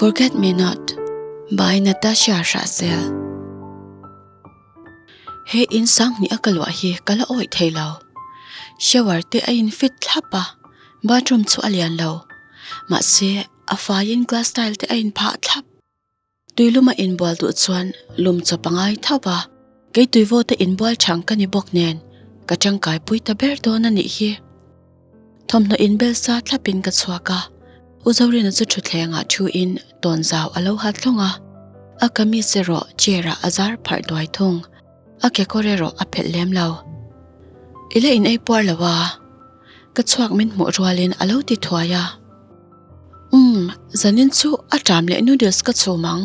Forget Me Not by Natasha Hrahsel He in sang hnih a ka luah hi ka la awih thei lo. Shower te a in fit thlap a, bathroom chu a lian lo. Mahse, a faiin glass tile te a in phah thlap. Tuilum a inbual duh chuan lum chawp a ngai tho va, kei tuivawta inbual chhang ka ni bawk nen ka tangkai pui ta ber dawn a nih hi. Thawmhnaw inbel sa thlapin ka chhuak a, U Zorina chu thutthlengah thuin tawnzau a lo ha thlawng a, a kamis erawh chair ah a zar pharh duai thung, a kekawr erawh a phelh lem lo. I la in ei puar lo a, ka chhuak min hmuh rualin a lo ti thuai a. Umm, zanin chu a ṭam leh noodles ka chhum ang.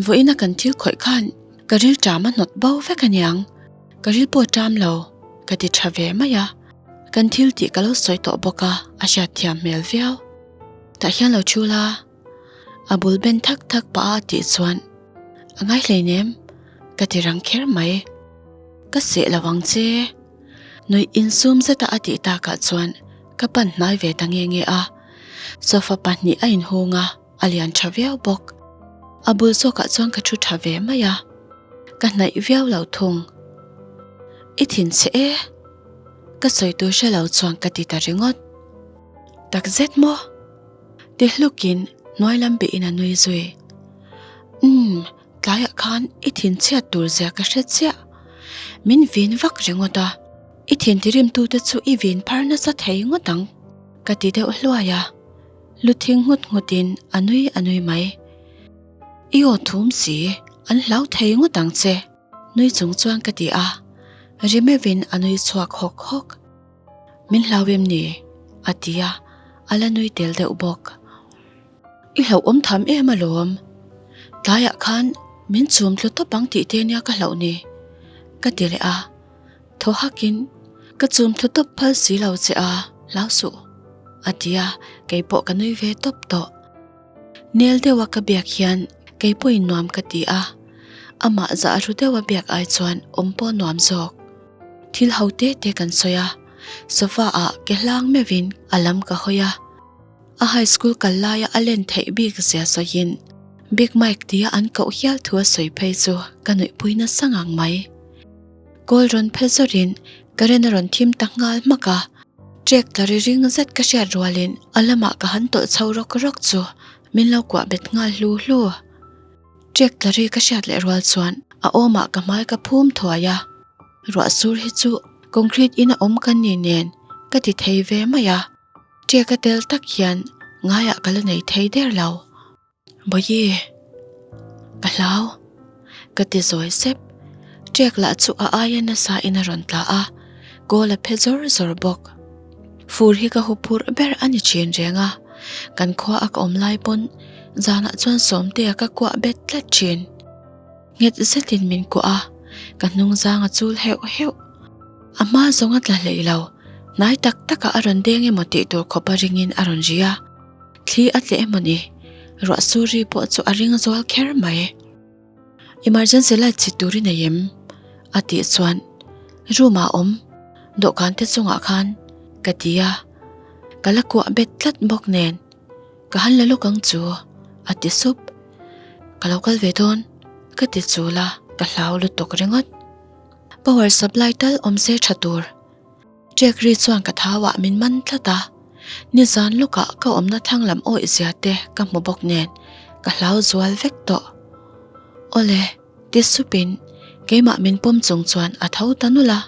Vawiina kan thil khawih khan ka ril ṭam a hnawt bo vek aniang. Ka ril pawh ṭam lo, ka ti ṭha ve mai a. Kan thil tih ka lo sawi tawh bawk a, a hriat thiam hmel viau. Tah hian lo thu la, a bul ben thak thak pah a tih chuan a ngai hleinem, ka ti rang kher mai. Ka seh lo ang che. Nuih insum zeta a tih takah chuan ka pan hnai ve ta nge nge a, sofa pahnih a inhung a, a lian tha viau bawk. A bul zawkah chuan ka thu tha ve mai a, ka hnaih viau lo thung. I thin che e? Ka sawi tur hre lo chuan ka ti ta ringawt. Takzet maw? Ti hlukin hnuai lam bihin a nui zui. Umm. Tlaiah khan i thinchhiat tur zia ka hre chiah. Min vin vak ringawt a, i thintirimtute chu i vin phar nasa thei ngawt ang, ka ti deuh hluai a. Lu thing nghut nghutin a nui a nui mai. I aw thum si, an hlau thei ngawt ang che, nui chung chuan ka ti a. Rimevin a nui chhuak hawk hawk. Min hlau em ni? a ti a, a la nui tel deuh bawk. I hlauhawm tham em alawm. Tlaiah khan min chhum tlu tawp ang tih te nia ka hlauh ni, ka ti leh a. Thaw hakin, Ka chhum tlu tawp phal si lo che a, hlau suh, a ti a, keipawh ka nui ve tawp tawh. Nel deuha ka biak hian keipawhin nuam ka ti a, amah zah ru deuha biak ai chuan awm pawh nuam zawk. Thil ho te te kan sawi a, sofa ah ke hlang meuhin a lam ka hawi a. A high school kal laia a len theih bik zia sawiin Big Mike tia an koh hial thu a sawi phei chu ka nuihpui nasa ngang mai. Kawl rawn phe zawrin current a rawn thim ta nghal hmak a, trek tla ri ring zet ka hriat rualin a lamah ka han tawlh chho rawk rawk chu min lo kuah bet nghal hlu hlu. Trek tla ri ka hriat leh rual chuan a awmah ka hmai ka phum thuai a, ruah sur hi chu concrete in a awm ka ni nen ka ti thei ve mai a. Ṭiak a tel tak hian ngaiah ka la nei thei der lo. Bawihi, ka hlau, ka ti zawi sep. Ṭiak lah chu a aia nasa in a rawn tla a, kawl a phe zawr zawr bawk. Fur hi ka huphurh ber a ni ṭhin reng a, kan khua a ka awm lai pawn zanah chuan Sawmtea ka kuah bet tlat ṭhin. Nghet zetin min kuah a, ka hnungzang a chul heuh heuh. A hma zawng a tla hlei lo, hnai tak takah a rawn deng emaw tih tur khawp a ringin a rawn ri a, thli a tleh emaw ni, ruah sur ri pawh chu a ring zual kher mai. Emergency light chhit tur i nei em? a tih chuan room ah awm, dawhkan te chungah khan ka ti a, ka la kuah bet tlat bawk nen. Ka han la lawk ang chu, a ti sup. Ka lo kal ve dawn, ka ti chul a, ka hlau lutuk ringawt. Power supply tal awm se tha tur. Ṭek ri chuan ka thauah min man tlat a, nizan lawkah ka awmna thlang lam awih zia te ka hmu bawk nen ka hlau zual vek tawh. Awle, ti supin keimah min pawm chung chuan a tho ta nulh a.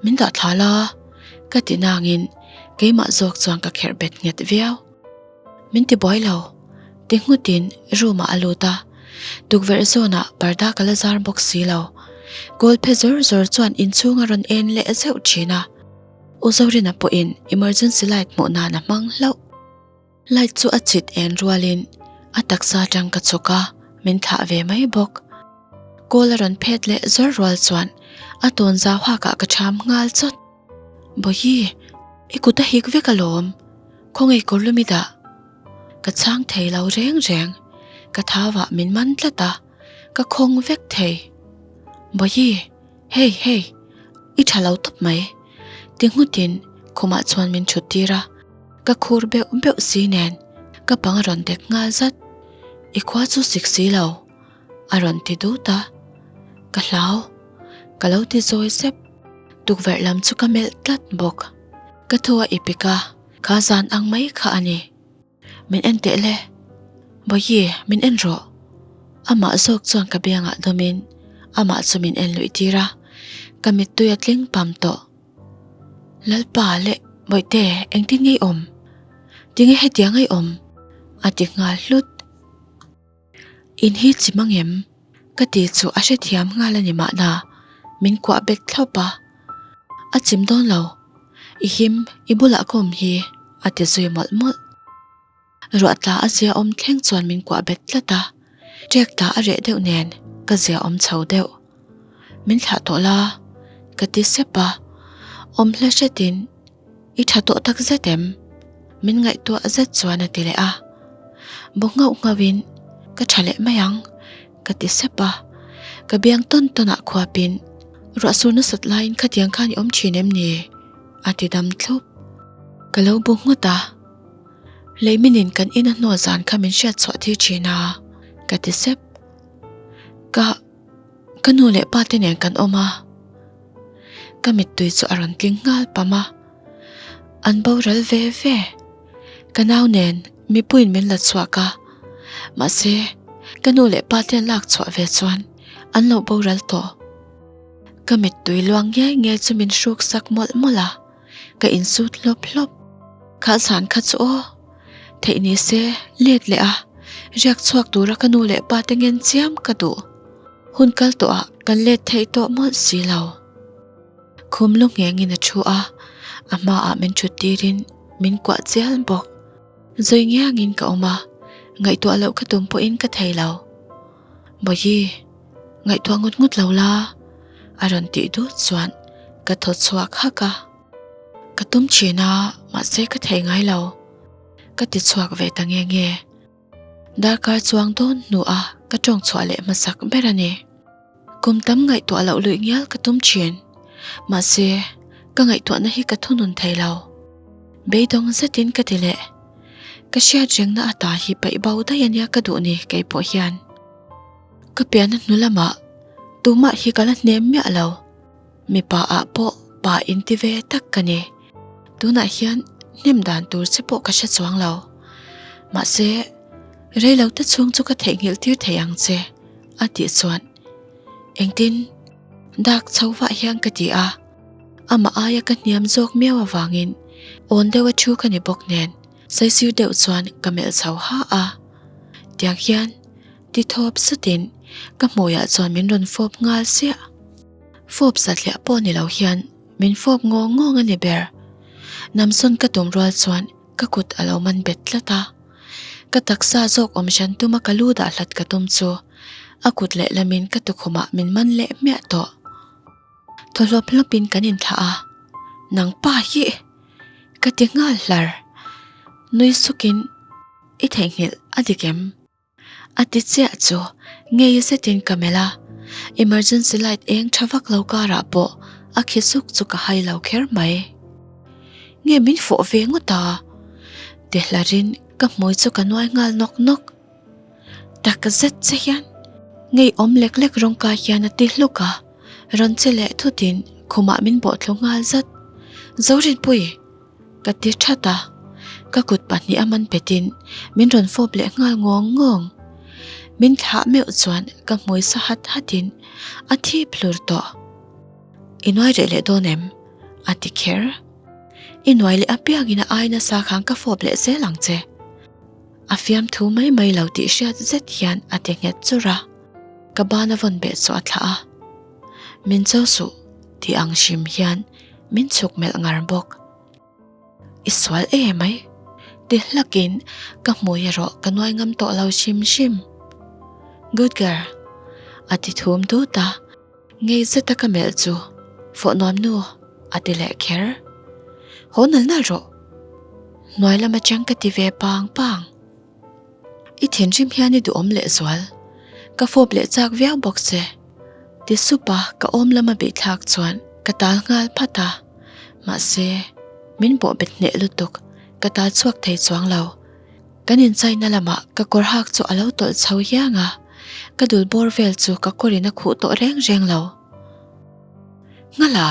Min dah thla la, ka ti nangin keimah zawk chuan ka kherh bet nghet viau. Min ti buai lo, ti nghutin room ah a lut a, tukverh zawnah parda ka la zar bawk si lo. Kawl phe zawr zawr chuan inchhung a rawn en leh zeuh thin a, U Zorina pawhin emergency light hmuh nan a hmang hlauh. Light chu a chhit en rualin a taksa atang ka chhuk a, min thlah ve mai bawk. Kawl a rawn phet leh zawr rual chuan a tawn zau hakah ka cham nghal chawt. Bawihi, i kut a hik vek alawm, khawngaih kawr lumi dah. Ka chhang thei lo reng reng, ka thauah min man tlat a, ka khawng vek thei. Bawihi, hei hei, i tha lo tawp mai, ti nghutin khumah chuan min thut tir a, ka khur beuh beuh si nen ka pang a rawn dek nghal zat. I khua chu sik si lo, a rawn ti dut a. Ka hlau, ka lo ti zawi sep. Tukverh lam chu ka melh tlat bawk. Ka thu a ipik a, kha zan ang mai kha a ni. Min en teh le. Bawihi, min en rawh. Amah zawk chuan ka biangah dawmin amah chu min en luih tir a, ka mittui a tling pam tawh. Lalpa leh Bawihte engtin ngei awm? Tinge hetiang ngei awm? A ti nghal hlut. In hi chi mang em? Ka ti chu a hrethiam nghal a ni mahna, min kuah bet thlawp a. A chim dawn lo. I him, i bulah ka awm hi, a ti zui mawlh mawlh. Ruah tla a zia awm thleng chuan min kuah bet tlat a, ṭek tla a reh deuh nen ka zia awm chho deuh. Min thlah tawh la, ka ti sep a, awm hla hretin i ṭha tawh tak zet em? Min ngaihtuah zet chuan a ti leh a, bu nghauh nghauhin ka ṭha leh mai ang, ka ti sep a, ka biang tawn tawnah khuapin ruah sur nasat laiin khatiang khan i awm ṭhin em ni? a ti dam thlup. Ka lo bu nghut a. Leiminin kan ina hnaw zan kha min hriat chhuah tir thin a, ka ti sep. Ka, ka nu leh pa te nen kan awm a. Ka mittui chu a rawn tling nghal pam a. An boral ve ve. Ka nau nen mipuiin min la chhuak a. Mahse, ka nu leh pa te lak chhuah ve chuan an lo boral tawh. Ka mittui luang ngiai ngiai chu min hruk sak mawlh mawlh a. Ka insut hlawp hlawp. Kha zan kha chu aw, theih ni se let leh a, riak chhuak tura ka nu leh pa te ngen chiam ka duh. Hun kal tawhah kan let theih tawh mawlh si lo. Khum lu nghengin a thu a, a hmaah min thut tirin min kuah chial bawk. Zawi ngiangin ka awm a, ngaihtuah loh ka tum pawhin ka thei lo. Bawihi, ngaihtuah ngut ngut lo la, a rawn tih dut chuan ka thaw chhuak hak a. Ka tum thin a, mahse ka thei ngai lo. Ka ti chhuak ve ta nge nge. Darkar chuang dawn hnuah ka tawng chhuah leh hmasak ber a ni. Kum tam ngaihtuah loh luih ngial ka tum thin. Mahse, ka ngaihtuahna hi ka thunun thei lo. Beidawng zetin ka ti leh. Ka hriat rengna ata hi paih bo daih ania ka duh ni keipawh hian. Ka pianna hnu lamah tumah hi ka la hnem miah lo. Mipa ah pawh pa inti ve tak ka ni. Tunah hian hnem dan tur che pawh ka hre chuang lo. Mahse, rei lo te chhung chu ka theihnghilh tir thei ang che, a tih chuan engtin dak chho vah hian ka ti a. Amah aia ka hniam zawk miau avangin awn deuh a thu ka ni bawk nen saisir deuh chuan ka melh chho ha a. Tiang hian ti thawp satin ka hmuiah chuan min rawn fawp nghal siah. Fawp satliah pawh ni lo hian min fawp ngawng ngawng a ni ber. Namsawn ka tum rual chuan ka kut a lo man bet tlat a. Ka taksa zawk awm hran tuma ka lu dah hlat ka tum chu a kut lehlamin ka tukhumah min man leh hmiah tawh. Thaw hlawp hlawpin kan inthlah a, Nang pa hi! Ka ti nghal hlar. Nui sukin, I theihnghilh a dik em? A ti chiah chu ngei zetin ka melh a, emergency light eng tha vak lo karah pawh a khi suk chu ka hai lo kher mai. Nge min fawh ve ngawt a? Ti hlarin ka hmui chu ka nuai nghal nawk nawk. Tak zet che hian ngeiawm lek lek rawng kai hian a ti hluk a, rawn che leh thutin khumah min bawhthlu nghal zat. Zorinpui! Ka ti that a, ka kut pahnih a man petin min rawn fawp leh nghal ngawng ngawng. Min thlah meuh chuan ka hmui sa hat hatin a thip hlur tawh. I nuai reh leh dawn em? A ti kher. I nuai leh apiangin a ai nasa khan ka fawp leh zel ang che. A fiamthu mai mai lo tih hriat zet hian a ti nghet churh a, ka ban a vawn beh chu a thlah a. Min cho suh tih ang hrim hian min chhuk melh ngar bawk. I sual e mai ti hlakin ka hmui erawh ka nuai ngam tawh lo hrim hrim. Good girl a ti thum dut a, ngei zeta ka melh chu fawh nuam nu a ti leh kher. Haw nal nal rawh hnuai lam atang ka ti ve pang pang. I thinrim hian i duhawm leh zual. Ka fawp leh chak viau bawk che. Ti sup a ka awm lama bih thlak chuan ka tal nghal phat a. Mahse, min bawh bet hneh lutuk, ka tal chhuak thei chuang lo. Kan inchaina lamah ka kawr hak chu a lo tawlh chho hiang a, ka dul bawr vel chu ka kawrin a khuh tawh reng reng lo. Nghala!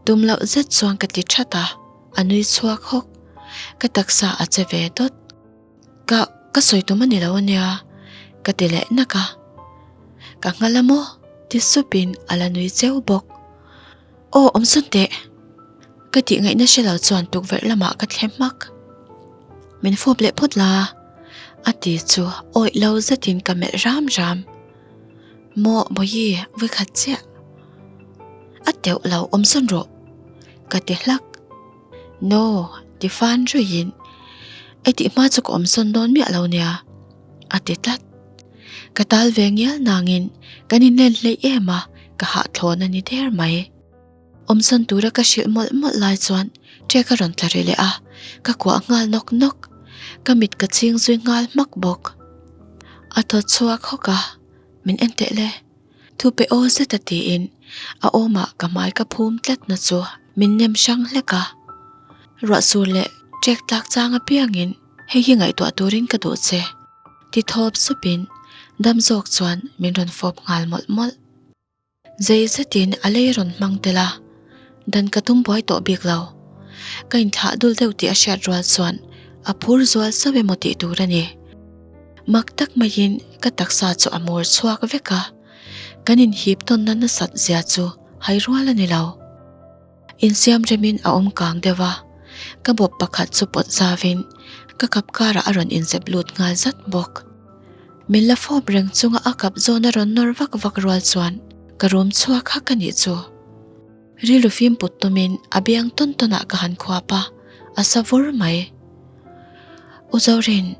Tum loh zet chuan ka ti that a, a nui chhuak hawk. Ka taksa a che ve dawt. Ka, ka sawi tum a ni lo ania, ka ti leh nak a. Ka nghal a maw? ti supin a la nui cheu bawk. Aw, awm sawn teh! Ka tih ngaihna hre lo chuan tukverh lamah ka thle hmak. Min fawp leh phawt la, a ti chu awih lo zetin ka melh ram ram. Maw Bawihi, vawikhat chiah. A teuh lo, awm sawn rawh, ka ti hlak. No, ti fan ruiin, I tih hma chu ka awm sawn dawn miah lo nia, a ti tlat. Ka tal ve ngial nangin kan inlen hleih em a, ka hahthlawn a ni der mai. Awmsawn tura ka hrilh mawlh mawlh lai chuan ṭek a rawn tla ri leh a, ka kuah nghal nawk nawk. Ka mit ka chhing zui nghal hmak bawk. A thaw chhuak hawk a, min en teh le. Thu pe aw zet a tiin a awmah ka hmai ka phum tlatna chu min nem hrang hlek a. Ruahsur leh ṭek tlak chang apiangin hei hi ngaihtuah turin ka duh che. Ti thawp supin dam zawk chuan min rawn fawp nghal mawlh mawlh. Zei zetin a lei rawn hmang tel a, dan ka tum buai tawh bik lo. Ka inthlah dul deuh tih a hriat rual chuan a phur zual sauh emaw tih tur a ni. Mak tak maiin ka taksa chu a mur chhuak vek a, kan inhip tawnna nasat zia chu hai rual a ni lo. Insiam remin a awm kang deuh a, ka bawp pakhat chu pawt zavin ka kap karah a rawn inzep lut nghal zat bawk. Min la fawp reng chunga a kap zawn a rawn nawr vak vak rual chuan ka rum chhuak hak a nih chu. Rilru fim put tumin a biang tawn tawnah ka han khuap a, a sa vur mai. U Zorin,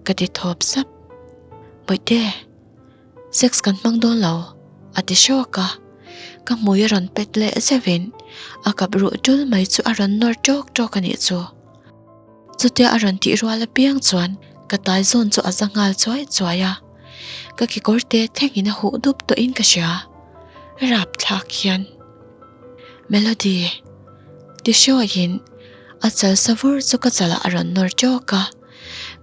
ka ti thawp sap. Bawihte, sex kan hmang dawn lo, a ti hrawk a. Ka hmui a rawn pet leh zeuhin a kap ruh tul mai chu a rawn nawr ṭawk ṭawk a nih chu. Chutia a rawn tih rual apiang chuan ka tai zawn chu a za nghal chuai chuai a, ka kekawr te thlengin a huh dup tawhin ka hria. Rapthlak hian Melody ti hruaiin a chal sa vur chu ka chalah a rawn nawr tawk a,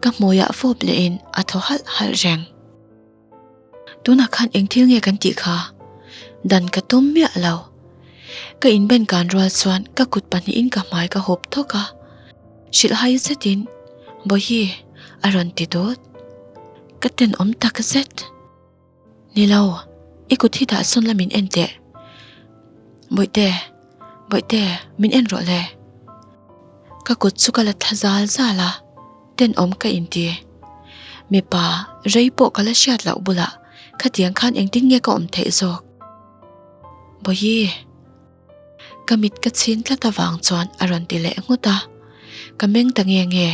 ka hmuiah fawp lehin a thaw halh halh reng. Tunah khan eng thil nge kan tih kha? Dan ka tum miah lo. Ka inben kan rual chuan ka kut pahnihin ka hmai ka hup thawk a. Hrilhhai zetin, Bawihi, a rawn ti dawt. Ka tenawm tak zet. Ni lo, i kut hi dah sawn la min en teh. Bawihte, Bawihte, min en rawh le. Ka kut chu ka la thla zal zal a. Tenawm ka inti. Mipa, rei pawh ka la hriat loh bulah khatiang khan engtin nge ka awm theih zawk? Bawihi, ka mit ka chhin tlat avang chuan a rawn ti leh nghut a, ka meng ta nge nge.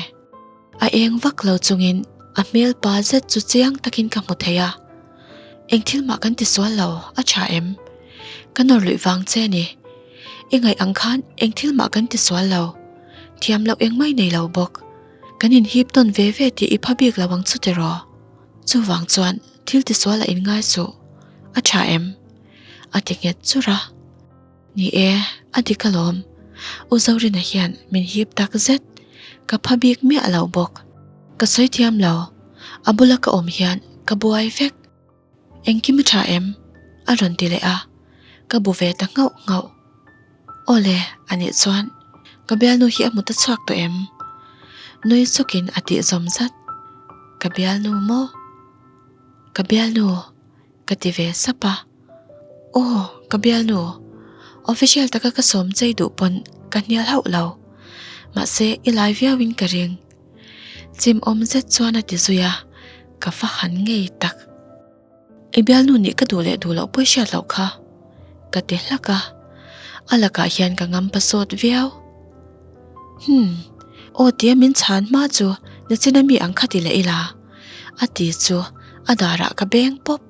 A eng vak lo chungin a hmel pa zet chu chiang takin ka hmu thei a. Eng thil mah kan ti sual lo, a tha em? Ka nawr luih vang che a ni. I ngaih ang khan eng thil mah kan ti sual lo. Thiam loh engmah i nei lo bawk. Kan inhip tawn ve ve tih i pha bik lo ang chu tiraw? Chuvang chuan thil tisual a inngai suh. A tha em? A ti nghet churh a. Ni e, a dik alawm. U Zorina hian min hip tak zet. Ka pha bik miah lo bawk. Ka sawi thiam lo. A bula ka awm hian ka buai vek. Engkim a tha em? A rawn ti leh a, ka bu ve ta nghauh nghauh. Aw le, anih chuan ka bialnu hi a hmu ta chhuak tawh em? Nui chawkin a tih zawm zat. Ka bialnu maw? Ka bialnu? Ka ti ve sap a. Aw, ka bialnu. Official taka ka sawm chei duh pawn ka hnial hauh lo. Mahse, i lai viauin ka ring. Chim awm zet chuan a ti zui a, ka va han ngei tak. I bialnu nih ka duh leh duh loh pawi hriat loh kha, ka ti hlak a, a lakah hian ka ngam pasawt viau. Hmm, aw tia min chhan hma chu nachina mi ang kha ti leh ila, a ti chu a darah ka beng pawp.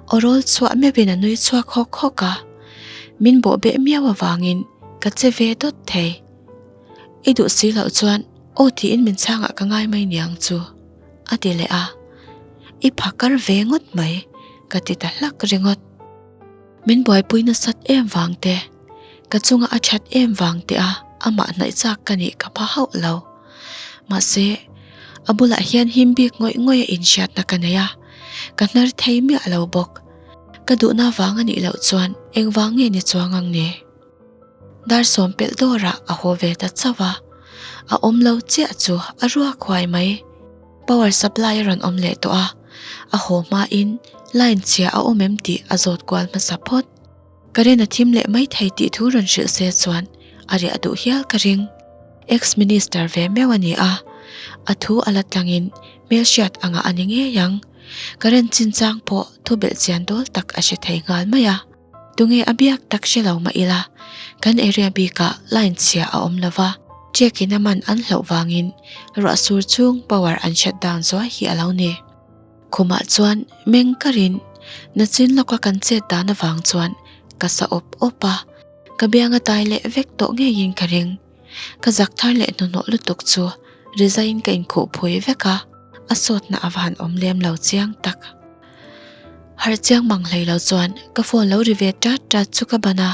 Aw rawl chhuah meuhin a nui chhuak hawk hawk a, min bawh beh miau avangin ka che ve dawt thei. I duh si loh chuan aw tiin min chhangah ka ngai mai niang chu, a ti leh a. I phakar ve ngawt mai, ka ti ta hlak ringawt. Min buaipui nasat em vang te, ka chunga a that em vang te a amah hnaih chak ka nih ka pha hauh lo. Mahse, A bulah hian him bik ngawih ngawih a inhriatna ka nei a, ka hnar thei miah lo bawk. Ka duhna vang a nih loh chuan engvang nge ni chuang ang ni? Dar sawm pelh dawrah a haw ve ta chauh a, a awm lo chiah chu a ruak huai mai. Power supply a rawn awm leh tawh a, a haw hmain line chhia a awm em tih a zawt kual hmasa phawt. Current a thim leh mai thei tih thu rawn hrilh se chuan a riah duh hial ka ring. Ex-minister ve meuh a ni a, a thu a la tlangin hmelhriat angah a ni ngei ang. Current chinchang pawh thu belhchian dawl tak a hre thei nghal mai a. Tunge a biak tak hre lo mah ila, kan area bikah line chhia a awm lova, check in a man an hlauh vangin ruah sur chung power an shut down zuai hi a lo ni. Khumah chuan meng karin nachin lawka kan chet dan avang chuan ka sa awp awp a, ka biang a tai leh vek tawh ngeiin ka ring. Ka zak thar leh hnuhnawh lutuk chu rizaiin ka inkhuh phui vek a, a sawtna a van awm lem lo chiang tak. Harh chiang mang hlei lo chuan ka phone lo ri ve tat tat chu ka ban a,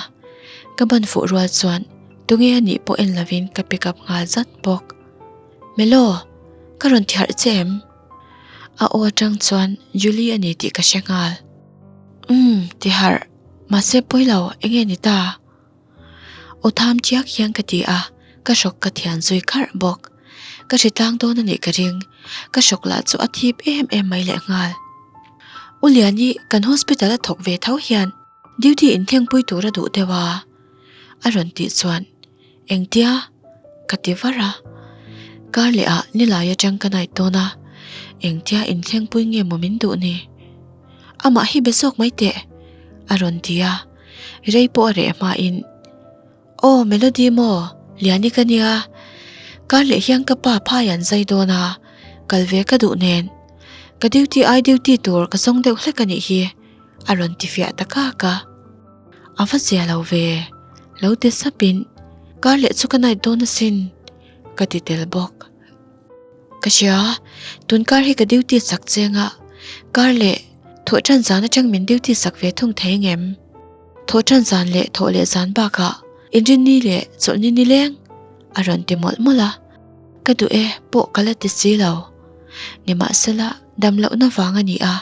ka ban fuh rual chuan tunge a nih pawh en lovin ka pick up nghal zat bawk. Melo, ka rawn ti harh che em? A aw atang chuan Julie a ni tih ka hre nghal. Umm, ti harh, mahse pawi lo, enge ni ta? Aw tham chiak hian ka ti a, ka hrawk ka thian zui kharh bawk. Ka hri tlang dawn a nih ka ring, ka hrawk lah chu a thip em em mai leh nghal. U Liani kan hospital a thawk ve tho hian duty inthlengpui tur a duh deuh a, a rawn tih chuan engtia ka ti var a. Kar leh ah nilai atang ka night dawn a, engtia inthlengpui nge maw min duh ni? Amah hi be zawk mai teh, a rawn ti a. Rei pawh a reh hmain, Aw Melody maw, Liani ka nia, kar leh hian ka pa phai an zai dawn a, kal ve ka duh nen. Ka duty ai duty tur ka zawng deuh hlek a nih hi, a rawn ti fiah ta kak a. A va zia lo ve, lo ti sapin, Kar leh chu ka night dawn asin, ka ti tel bawk. Ka hria, tun kar hi ka duty sak cheng a, kar leh thawh tan zan atang min duty sak ve thung thei ngem? Thawh tan zan leh thawh leh zan bakah inrinni leh chawlhni nileng a rawn ti mawlh mawlh a, ka duh e pawh ka la ti si lo. Nimahsela dam lohna vang a ni a,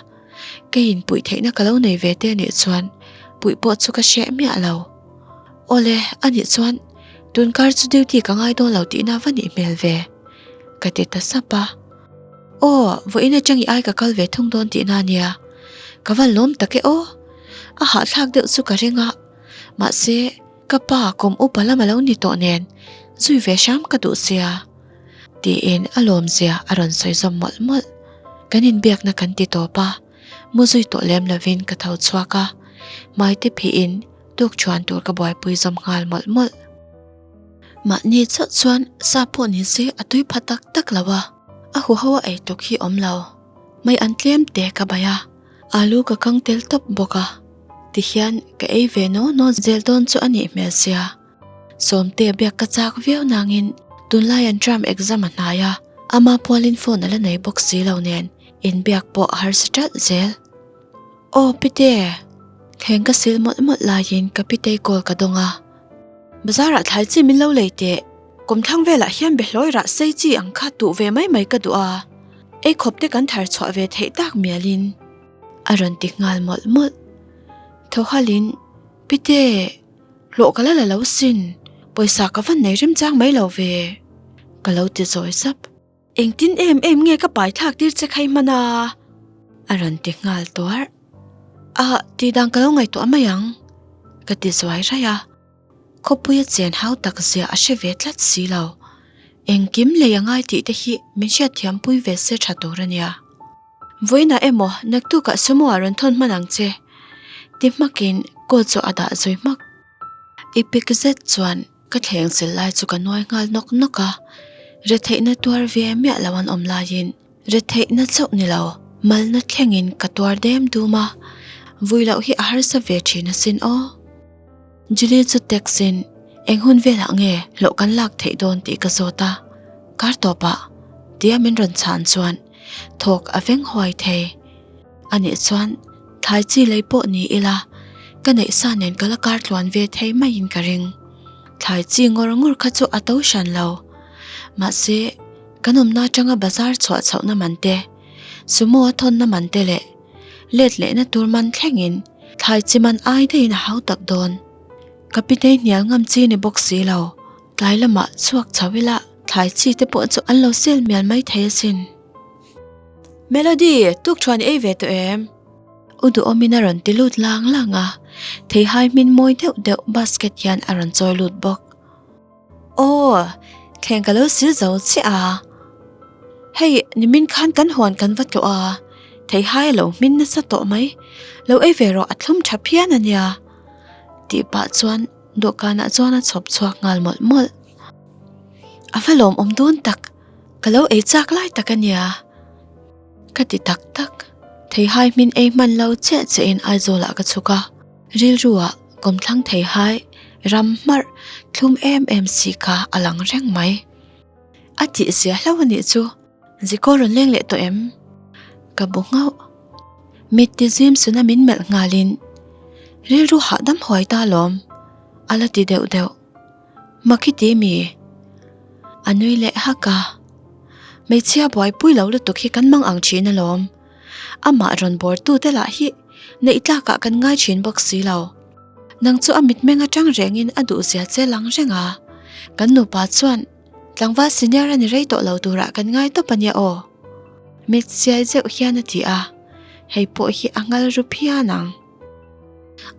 kei in puih theihna ka lo nei ve te anih chuan puih pawh chu ka hreh miah lo. Awle, anih chuan tun kar chu duty ka ngai dawn lo tihna va nih hmel ve. Ka ti ta sap a. Aw, vawiin atang i ai ka kal ve thung dawn tihna ania. Ka van lawm tak e aw. A hahthlak deuh chu ka ring a. Mahse, ka pa kum upa lam a lo ni tawh nen zui ve hram ka duh sia. Tiin a lawmzia a rawn sawi zawm mawlh mawlh. Kan inbiakna kan ti tawp a, mu zui tawh lem lovin ka tho chhuak a. Hmaite phihin tukṭhuan tur ka buaipui zawm nghal mawlh mawlh. Mahni chauh chuan sa pawh ni se a tui pha tak tak lo a, a huho a ei tuk hi awm lo. Mai an tlem te ka bai a, alu ka kang tel tawp bawk a. Tihian ka ei ve naw naw zel dawn chu a nih hmel sia. Sawmte biak ka chak viau nangin tunlai an term exam a hnai a, ama pualin phone a la nei bawk si lo nen inbiak pawh a harsa ṭalh zel. Aw Pite! Thleng ka sil mawlh mawlh laiin ka Pitei call ka dawng a. Bazarah thlai chi min lo lei teh. Kawmthlang velah hian behlawi rah sei chi ang kha tuh ve mai mai ka duh a, ei khawp te kan thar chhuah ve theih tak mialin a rawn ti nghal mawlh mawlh. Thaw halin, Pite, hlawh ka la la lo sin, pawisa ka van nei remchang mai lo ve, ka lo ti zawi sap. Engtin em em nge ka pai thlak tir che khai hman a? A rawn ti nghal tuar. A, tih dan ka lo ngaihtuah mai ang, ka ti zuai raih a. Khawpuia chen hau tak zia a hre ve tlat si lo. Engkim lei a ngai tih te hi min hriatthiam pui ve se tha tur a nia. Vawiinah emaw naktukah sumo ah rawn thawn hman ang che, ti hmakin call chu a dah zui hmak. I pik zet chuan Ka thleng sil lai chu ka nuai nghal nawk nawk a, retheihna tuar ve miah lo an awm laiin retheihna chauh ni lo, malna thlengin ka tuar dem dum a, vui loh hi a harsa ve thin asin aw. Julie chu text in eng hun velah nge hlawh kan lak theih dawn tih ka zawt a, kar tawpah tia min rawn chhan chuan thawk a veng huai thei. Anih chuan thlai chi lei pawh ni ila ka neih sa nen ka la kar tluan ve thei maiin ka ring. Thlai chi ngawr ngawr kha chu a to hran lo. Mahse, Kan awmna atanga bazar chhuah chhohna man te, sumo a thawnna man te leh let lehna tur man thlengin thlai chi man ai daihin a hau tak dawn. Ka pitei hnial ngam chi ni bawk si lo. Tlai lamah chhuak chho ila thlai chi te pawh chu an lo sel mial mai thei asin. Melody, tuk thuan i ei ve tawh em? U duhawmin a rawn ti lut lang lang a, theihai hmin mawi deuh deuh basket hian a rawn chawi lut bawk. Aw, thleng ka lo sil zo chiah a. Hei, nimin khan kan huan kan va tlawh a, theihai a lo hmin nasa tawh mai, lo ei ve rawh a thlum tha phian a nia. Tih pah chuan dawhkanah chuan a chhawp chhuak nghal mawlh mawlh. A va lawmawm dawn tak, ka lo ei chak lai tak a nia. Ka ti tak tak. Theihai hmin ei hman lo chiah chiahin Aizawlah ka chhuk a, rilruah kawmthlang theihai ram hmarh thlum em em si kha a lang reng mai. A tih zia hlauh a nih chu, Zikaw rawn leng leh tawh em? Ka bu nghauh. Mit ti zim suna min melh nghalin, Rilru hahdam huai ta lawm, a la ti deuh deuh. Makhi ti mi? A nui leh hak a. Hmeichhia buaipui lo lutuk hi kan mang ang thin alawm. Amah rawn bawrtu te lah hi neih tlakah kan ngai thin bawk si lo. Nang chu a mitmeng atang rengin a duhzia che lang reng a. Kan nupa chuan tlangval senior a ni rei tawh lo turah kan ngai tawp a nia aw. Mit siai zeuh hian a ti a, hei pawh hi a ngal ru phian ang.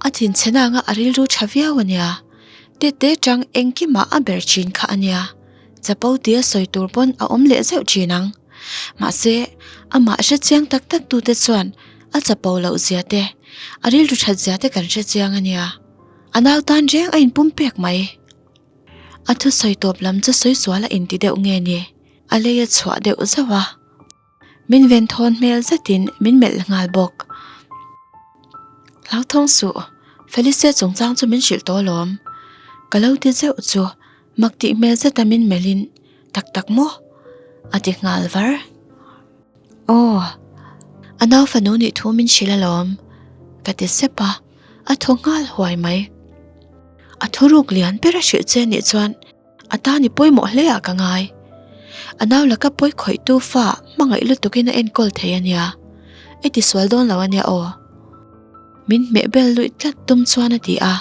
A thinchhe nanga a rilru tha viau a nia. Tete chang engkimah a ber thin kha a nia. Chapo tia sawi tur pawn a awm leh zeuh thin ang. Mahse, amah hre chiang tak tak tute chuan a chapo loh zia te, a rilru that zia te kan hre chiang a nia. A nau tan reng a inpum pek mai. A thusawi tawp lam chu sawi sual a inti deuh nge ni? A lei a chhuah deuh zauh a. Min ven thawn hmel zetin min melh nghal bawk. Hlauthawng suh, Felicia chungchang chu min hrilh tawh alawm. Ka lo ti zeuh chu mak tih hmel zeta min melhin tak tak maw? A ti nghal var. Aw, a nau fanu nih thu min hrilh alawm, ka ti sep a, a thaw nghal huai mai. A thuruk lian ber a hrilh che nih chuan A tan i pawimawh hle ah ka ngai. A nau laka pawi khawihtu fa hmangaih lutukin a enkawl thei a nia. I tisual dawn lo a nia aw. Min hmeh bel luih tlat tum chuan a ti a.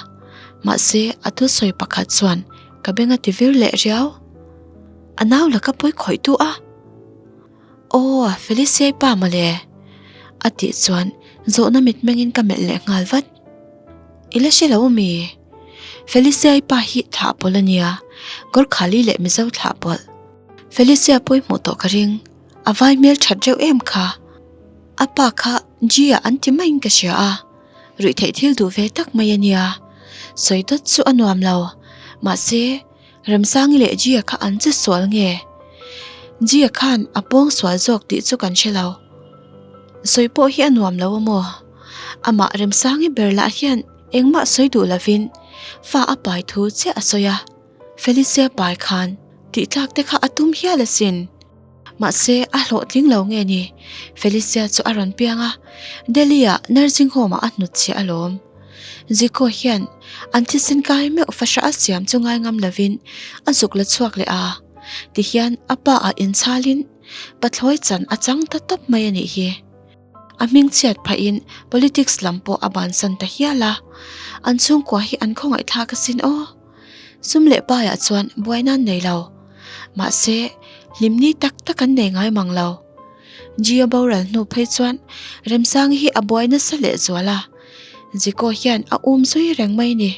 Mahse, a thusawi pakhat chuan ka beng a ti vir leh riau. A nau laka pawi khawihtu a? Aw, Feliciai pa mawle. A tih chuan zawhna mitmengin ka melh leh nghal vat. I la hre lo mi? Feliciai pa hi thlah pawlh a nia, Gorkhali leh Mizo thlah pawlh. Felicia pawi hmuh tawh ka ring, a vai hmel that reuh em kha. A pa kha G-ah an ti maiin ka hria a, ruih theih thil duh ve tak mai a nia. Sawi dawt chu a nuam lo, mahse Remsangi leh G-a kha an che sual nge? G-a khan a pawng sual zawk tih chu kan hre lo. Sawi pawh hi a nuam lo a maw? Amah Remsangi ber lah hian engmah sawi duh lovin fa a pai thu chiah a sawi a, Felicia pai khan tih tlak te kha a tum hial asin. Mahse a hlawhtling lo nge ni? Felicia chu a rawn piang a, Delhi-ah nursing home-ah a hnutchhiah alawm. Zico hian an thisen kai meuh fahrah a siam chu ngai ngam lovin a zuk la chhuak leh a, tihian a pa ah inchhalin pathlawi chan a chang ta tawp mai a nih hi. A hming chhiat phahin politics lam pawh a bansan ta hial a, an chhungkua hi an khawngaihthlak asin aw. Sum leh paiah chuan buaina an nei lo. Mahse, hlimni tak tak an nei ngai mang lo. Gio boral hnu phei chuan Remsangi hi a buai nasa leh zual a, Zico hian a um zui reng mai ni.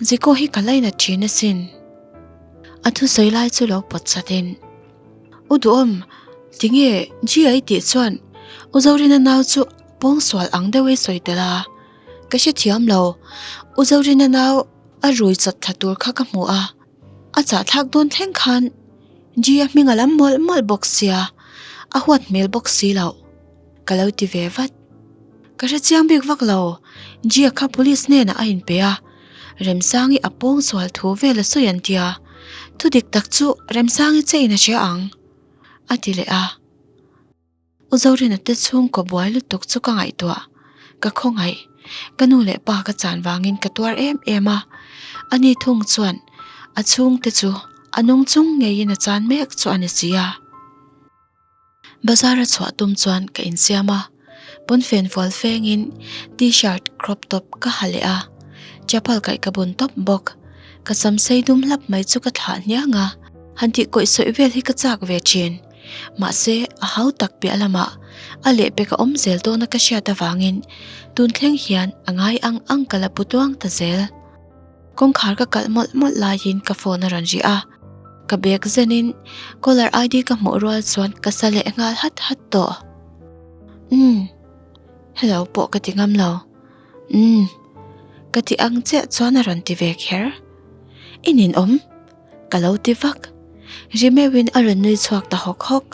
Zico hi ka lainat thin asin. A thusawi lai chu lo pawt chatin. U Duhawm, tinge Gia i tih chuan U Zorina nau chu pawngsual ang deuh i sawi tel a, ka hrethiam lo. U Zorina nau a rui chawt thla tur kha ka hmu a, a chahthlak dawn thleng khan Gia hming a lam mawlh mawlh bawk sia, a huat hmel bawk si loh. Ka lo ti ve vat. Ka hrechiang bik vak lo, Gia kha police hnenah a inpe a, Remsangi a pawngsual thu vel a sawi an tia, thu dik tak chu Remsangi che in a hria ang, a ti leh a. U Zorina te chhungkaw buai lutuk chu ka ngaihtuah, ka khawngaih, ka nu leh pa ka chan vangin ka tuar em em a, ani thung chuan a chhungte chu. A nung chung ngeiin a chan mek chu a ni si a. Bazar a chhuah tum chuan ka insiam a, pawnfen fual fengin t-shirt crop top ka ha leh a, chapal kaih ka bun tawp bawk. Ka sam sei dum hlap mai chu ka thlah hniang a, han tih kawih sawih vel hi ka chak ve thin. Mahse, a hau tak piah lamah a lehpek a awm zel dawna ka hriat avangin tun thleng hian a ngai ang ang ka la pu tuang ta zel. Kawngkhar ka kalh mawlh mawlh laiin ka phone a rawn ri a, ka bag zenin caller ID ka hmuh rual chuan ka sa leh nghal hat hat tawh. Umm, hello pawh ka ti ngam lo. Umm, ka ti ang chiah chuan a rawn ti ve kher. I ninawm? Ka lo ti vak. Ri meuhin a rawn nui chhuak ta hawk hawk.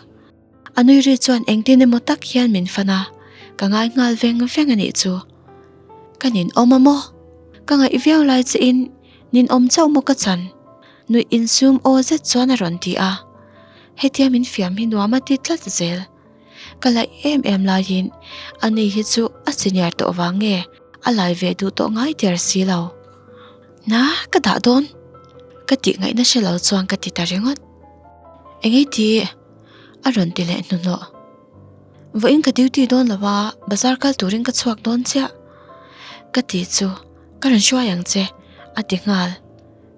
A nui ri chuan engtin emaw tak hian min fan a, ka ngai nghal veng veng a nih chu. Ka ninawm a maw? Ka ngaih viau lai che in ninawm chauh maw ka chan? Nuih insum aw zet chuan a rawn ti a. Hetia min fiam hi nuam a ti tlat zel. Ka laih em em laiin ani hi chu a senior tawh vang nge a lai ve duh tawh ngai der si lo. Na, ka dah dawn. Ka tih ngaihna hre lo chuan ka ti ta ringawt. Engei ti? A rawn ti leh hnuhnawh. Vawiin ka duty dawn lo a, bazar kal turin ka chhuak dawn chiah. Ka ti chu, ka rawn hruai ang che, a ti nghal.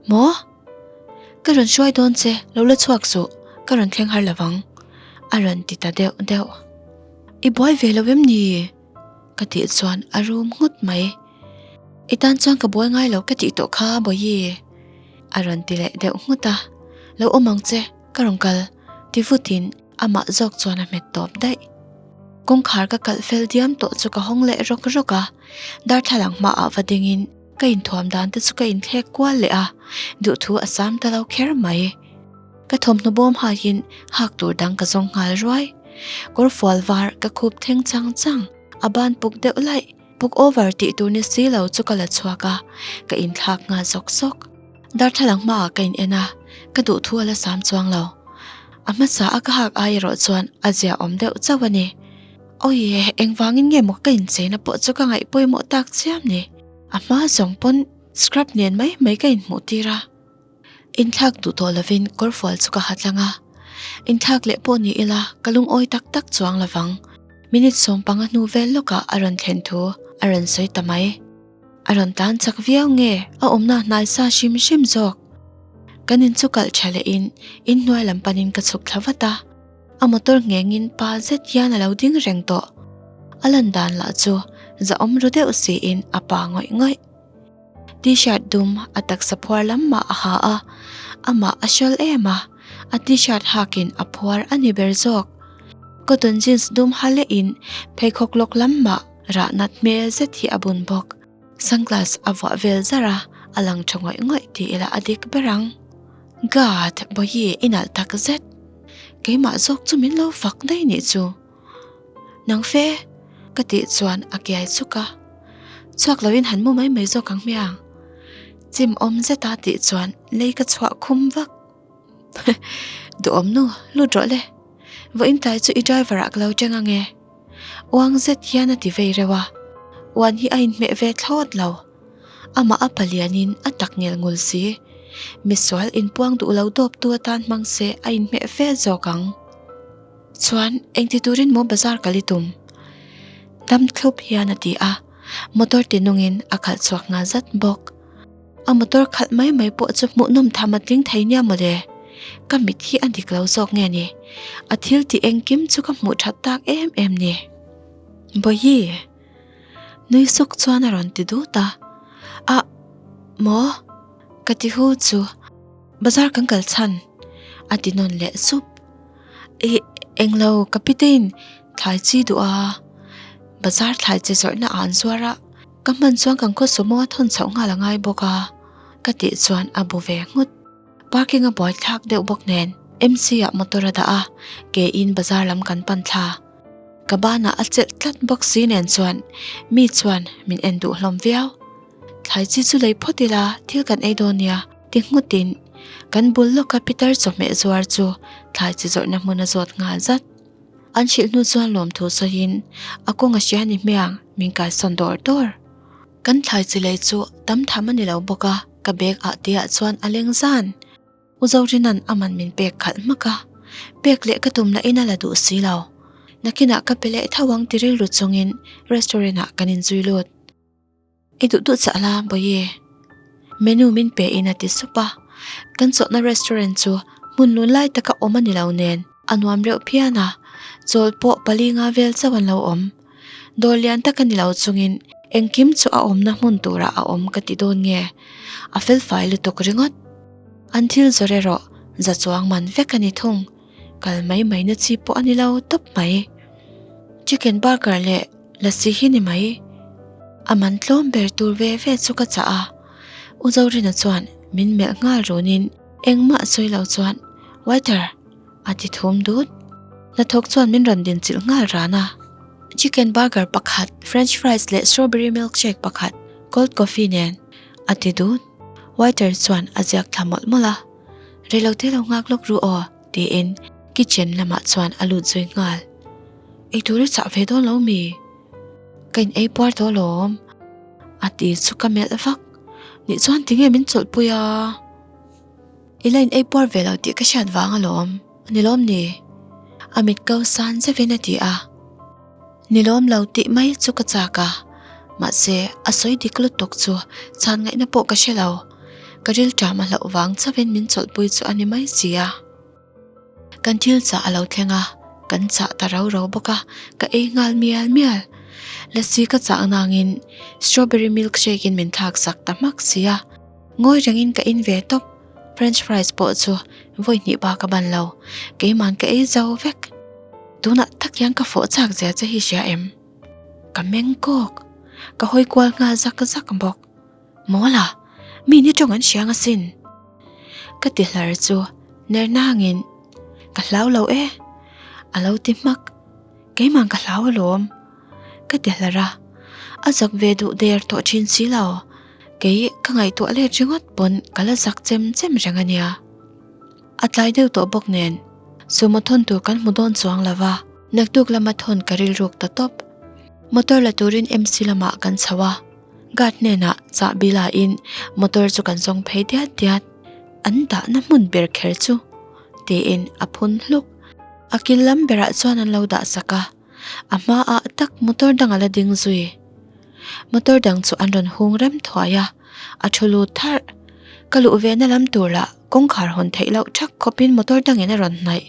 Maw? Ka rawn hruai dawn che, lo la chhuak suh, ka rawn thleng har lo vang, a rawn ti ta deuh deuh. I buai ve lo em ni? Ka tih chuan a rum nghut mai. I tan chuan ka buai ngai lo ka tih tawh kha Bawihi, a rawn ti leh deuh nghut a. Lo awm ang che, ka rawn kal, ti vutin amah zawk chuan a hmet tawp daih. Kawngkhar ka kalh fel diam tawh chu ka hawng leh rawk rawk a, darthlalang hmaah va dingin ka inthuam dan te chu ka inthlek kual leh a, duhthu a sam ta lo kher mai. Ka thawmhnaw bawm haiin hak tur dang ka zawng nghal ruai. Kawr fual var ka khup thleng chang chang, a ban puk deuh laih, puk over tih tur ni si lo chu ka la chhuak a, ka inthlak nghal zawk zawk. Darthlalang hmaah ka in en a, ka duhthu a la sam chuang lo. A hmasa a ka hak ai erawh chuan a zia awm deuh chauh a ni. Awi, engvangin nge maw ka incheina pawh chu ka ngaih pawimawh tak chiam ni. A hma zawng pawn scrub nen mai mai ka inhmuh tir a. Inthlak duh tawh lovin kawrfual chu ka ha tlang a, inthlak leh pawh ni ila ka lungawi tak tak chuang lovang. Minute 15 hnu vel lawkah a rawn thlen thu a rawn sawi ta mai. A rawn tlan chak viau nge a awmna hnai sa hrim hrim zawk. Kan in chu kalh tha lehin inhnuai lam panin ka chhuk thla vat a, a motor nghengin pa zet hian a lo ding reng tawh. A lan dan lah chu zahawm ru deuh siin a pa ngawih ngawih. T-shirt dum a taksa phuar lam mah a ha a, amah a hrawl em a, a t-shirt hakin a phuar a ni ber zawk. Cotton jeans dum ha lehin pheikhawk lawk lam mah rah nat hmel zet hi a bun bawk. Sunglass a vuah vel zar a, a lang tha ngawih ngawih ti ila a dik ber ang. God, Bawihi i nalh tak zet. Keimah zawk chu min lo fak daih nih chu. Nang fe? Ka tih chuan a kiai chuk a. Chhuak loin han mu mai mai zawk ang hmiang. Chim awm zeta tih chuan lei ka chhuah khum vak. Duhawm nu, lut rawh le. Vawiin tlai chu i driver ah ka lo teng ange. Uang zet hian a ti vei reuh a. Uan hi a inhmeh ve thlawt lo. Amah a palianin a tak ngel ngul si. Misual inpuang duh lo dawptu atan hmang se a inhmeh fe zawk ang. Chuan engti turin maw bazar kal i tum? Dam thlup hian a ti a, motor ti nungin a khalh chhuak nghal zat bawk. A motor khalh mai mai pawh chu hmuhnawm tham a tling thei nia mawle. Ka mit hi a dik lo zawk nge ni? A thil tih engkim chu ka hmuh that tak em em ni. Bawihi! Nui suk chuan a rawn ti dut a. Ah! Maw? Ka ti hu chu. Bazar kan kal chhan? A ti nawn leh sup. Ih, englo ka pitein thlai chi duh a, bazar thlai chi zawrhna ah an zuar a, ka hman chuan kan khaw sumo a thawn chhoh nghal a ngai bawk a, ka tih chuan a bu ve nghut. Parking a buai thlak deuh bawk nen MC ah motor a dah a, ke in bazar lam kan pan thla. Ka banah a chelh tlat bawk si nen chuan mi chuan min en duh hlawm viau. Thlai chi chu lei phawt ila thil kan ei dawn nia ti nghutin kan bul lawka Peter chawhmeh zuar chu thlai chi zawrhna hmun a zawt nghal zat. An hrilh hnu chuan lawmthu sawiin a kawng a hria ni hmiang min kaisawn dawr dawr. Kan thlai chi lei chu tam tham a ni lo bawk a, ka bag ah te ah chuan a leng zan. U Zorina'n a man min pek khalh hmak a, pek leh ka tum lahin a la duh si lo. Nakinah ka pe leh tho ang ti rilru chungin restaurant ah kan inzui lut. I duh duh chah la, Bawihi. Menu min pe in a ti sup a, kan chawlhna restaurant chu hmun lun lai taka awm a ni lo nen a nuam reuh phian a, chawl pawh pali nga vel chauh an lo awm. Dawr lian tak a ni lo chungin engkim chu a awmna hmun turah a awm ka ti dawn nge? A felfai lutuk ringawt. An thil zawr erawh za chuang man vek a ni thung. Kal mai mai na chi pawh a ni lo tawp mai. Chicken burger leh lassi hi ni mai. A man tlawm ber tur ve ve chu ka chah a. U Zorina chuan min melh nghal runin engmah sawi lo chuan, Waiter! A ti thum dut. Hnathawk chuan min rawn din chilh nghal ran a. Chicken burger pakhat, french fries leh strawberry milkshake pakhat, cold coffee nen. A ti dut. Waiter chuan a ziak thla mawlh mawlh a. Reilote lo nghak lawk ru aw, tiin kitchen lamah chuan a lut zui nghal. Eitur i chah ve dawn lo mi? Ka in ei puar tawh alawm. A ti chu ka melh vak. Nih chuan tinge min chawlhpui a? I la in ei puar ve lo tih ka hriat vang alawm, a ni lawm ni? A mit ko san zeuhin a ti a. Ni lawm lo tih mai chu ka chak a, mahse a sawi dik lutuk chu chhan ngaihna pawh ka hre lo. Ka rilṭam a hlauh vang chauhin min chawlhpui chu a ni mai si a. Kan thil chah a lo thleng a, kan chah ta rau rau bawk a, ka ei nghal mial mial. Lassi ka chah nangin strawberry milkshake in min thlak sak ta hmak si a. Ngawi rengin ka in ve tawp, french fries pawh chu vawi hnih bak a ban lo, keiman ka ei zo vek. Tunah tak hian ka fawh chak zia che hi hria em? Ka meng kawk, ka hawi kual nghal zak zak bawk. Mawla, mi ni tawng an hriang asin. Ka ti hlar chu ner nangin ka hlau lo e, a lo ti hmak. Keimah ka hlau alawm. Ka ti hlar a, a zak ve duh der tawh thin si lo. Kei ka ngaihtuah let ringawt pawn ka la zak chem chem reng a nia. A tlai deuh tawh bawk nen sumo thawn tur kan hmu dawn chuang lo va, naktuk lama thawn ka rilruk ta tawp. Motor la turin MC lamah kan chho a, guard hnenah chahbi lain motor chu kan zawng phei diat diat. An dahna hmun ber kher chu tiin a phun hluk. A kil lam berah chuan an lo dah sak a. A hmaah tak motor dang a la ding zui. Motor dang chu an rawn hung rem thuai a, a thu lut tharh. Ka luh ve na lam tur lah kawngkhar hawn theih loh thak khawpin motor dangin a rawn hnaih.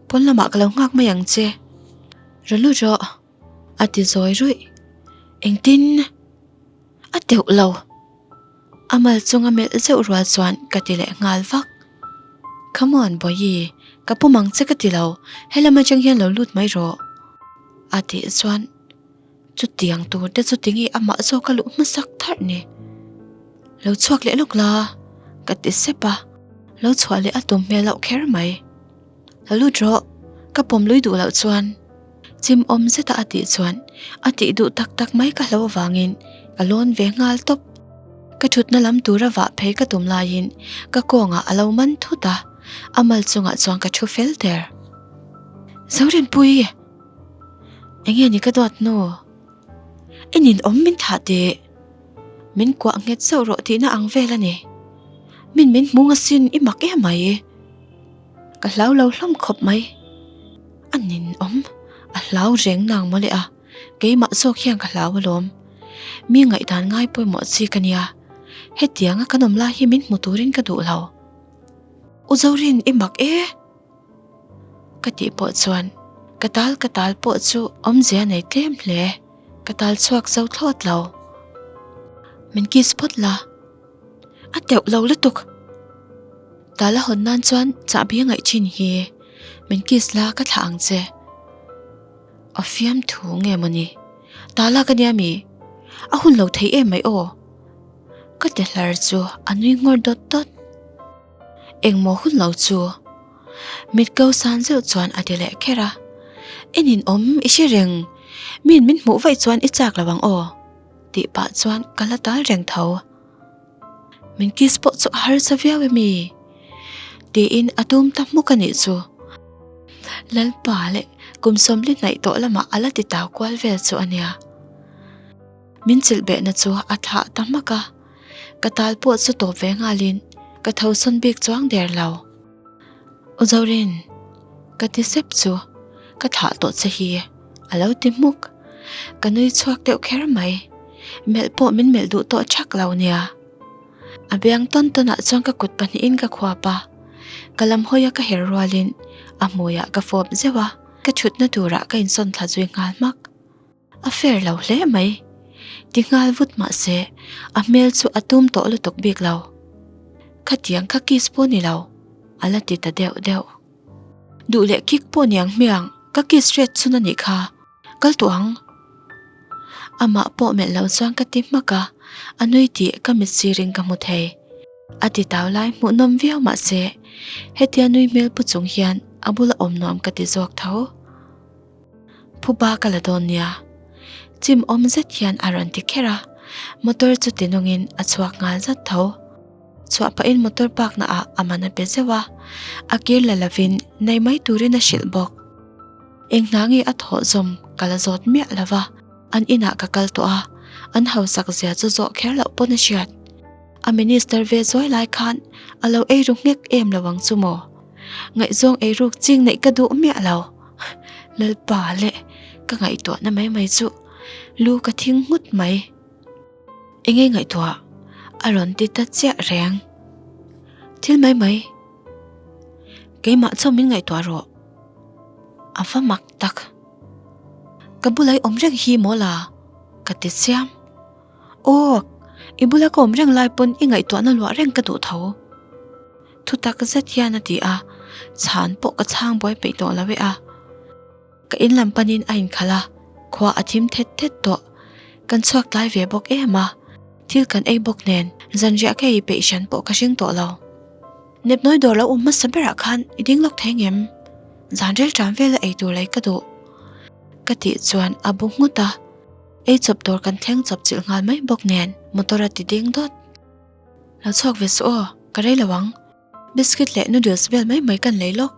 Pawn lamah ka lo nghak mai ang che. Rawn lut rawh. A ti zawi ruih. Engtin? A teuh lo. A mal chunga melh zeuh rual chuan ka ti leh nghal vak. Come on Bawihi, ka pum ang che ka ti lo, helam atang hian lo lut mai rawh. A tih chuan chutiang tur te chu tinge amah zawk a luh hmasak tharh ni. Lo chhuak leh lawk la, ka ti sep a, lo chhuah leh a tum hmel loh kher mai. Lo lut rawh, ka pawm lui duh loh chuan. Chim awm zeta a tih chuan a tih duh tak tak mai ka hlo avangin ka lawn ve nghal tawp. Ka thutna lam tura vah phei ka tum laiin ka kawngah a lo man thut a, a mal chungah chuan ka thu fel der. Zorinpui! Enge ni ka duat nu? I ninawm min thah tih? Min kuah nghet zauh rawh tihna ang vel a ni. Min min hmung asin i mak em mai. Ka hlau lo hlawm khawp mai. A ninawm, a hlau reng nang mawle a, keimah zawk hian ka hlau alawm. Mi ngaihdan ngai pawimawh chi ka nia, hetianga kan awm lai hi min hmu turin ka duh lo. U Zorin i mak e! Ka tih pawh chuan ka tal ka tal pawh chu awmzia nei tlem hle, ka tal chhuak zo thlawt lo. Min kiss phawt la. A teuh lo lutuk. Tala hawn nan chuan chahbi a ngaih thin hi. Min kiss la ka thlah ang che. A fiam thu nge mawni? Tala ka nia mi? A hun lo thei em mai aw. Ka ti hlar chu a nui ngawr dawt dawt. Engmaw hun lo chu? Mit ko san zeuh chuan a ti leh kher a. I ninawm i hre reng. Min min hmuh vaih chuan i chak lo ang aw. Tih pah chuan ka la tal reng tho. Min kiss pawh chu a harsa viau emi? Tiin a tum ta hmuk a nih chu. Lalpa leh kum sawmli hnaih tawh lamah a la ti tau kual vel chu a nia. Min chilh behna chu a thlah ta hmak a, ka tal pawh chu tawp ve nghalin. Ka tho sawn bik chuang der lo. U Zorin, ka ti sep chu ka thlah tawh che hi a lo ti hmuk. Ka nui chhuak deuh kher mai. Melh pawh min melh duh tawh thak lo nia. A biang tawn tawnah chuan ka kut pahnihin ka khuap a, ka lam hawia ka her rualin a hmuiah ka fawp zeuh a, ka thutna turah ka insawn thla zui nghal hmak. A fair lo hle mai. Ti nghal vut mah se, a hmel chu a tum tawh lutuk bik lo. Khatiang kha kiss pawh ni lo, a la ti ta deuh deuh. Duh leh kick pawh niang hmiang, ka kiss hriat chhun a nih kha. Kal tawh ang. Amah pawh melh lo chuan ka ti hmak a, a nui tih ka mit sirin ka hmu thei. A ti tau lai hmuhnawm viau mah se, hetia nui hmel pu chung hian a bula awm nuam ka ti zawk tho. Phuba ka la dawn nia. Chim awm zet hian a rawn ti kher a, motor chu ti nungin a chhuak nghal zat tho. Chhuah pahin motor park na ah a man a pe zeuh a, a kir la lovin nei mai turin a hrilh bawk. Eng hna nge a thawh zawm ka la zawt miah lo va, an inah ka kal tawh a, an hausak zia chu zawh kher loh pawn a hriat. A minister ve zuai lai khan a lo ei ru nghek em lo ang chu maw? Ngaihzawng ei ruk ching neih ka duh miah lo. Lalpa leh ka ngaihtuahna mai mai chu lu ka thing nghut mai. Enge ngaihtuah a rawn ti ta chiah reng. Thil mai mai. Keimah chaw min ngaihtuah rawh. A va mak tak. Ka bula i awm reng hi maw la? Ka ti chiam. Aw, i bula ka awm reng lai pawn i ngaihtuahna luah reng ka duh tho. Thutak zet hian a ti a, chhan pawh ka chhang buai peih tawh lo e a. Ka in lam panin a inkhalh a, khua a thim thet thet tawh. Kan chhuak tlai ve bawk em a, thil kan ei bawk nen zanriah ka ei peih hran pawh ka hring tawh lo. Nepnawi dawr lo awm hmasa berah khan i ding lawk thei ngem? Zan rel ṭam vela ei tur lei ka duh. Ka tih chuan a bu nghut a, ei chawp dawr kan thleng chawp chilh nghal mai bawk nen motor a ti ding dawt. Lo chhuak ve suh aw, ka rei lo ang. Biscuit leh noodles vel mai mai kan lei lawk.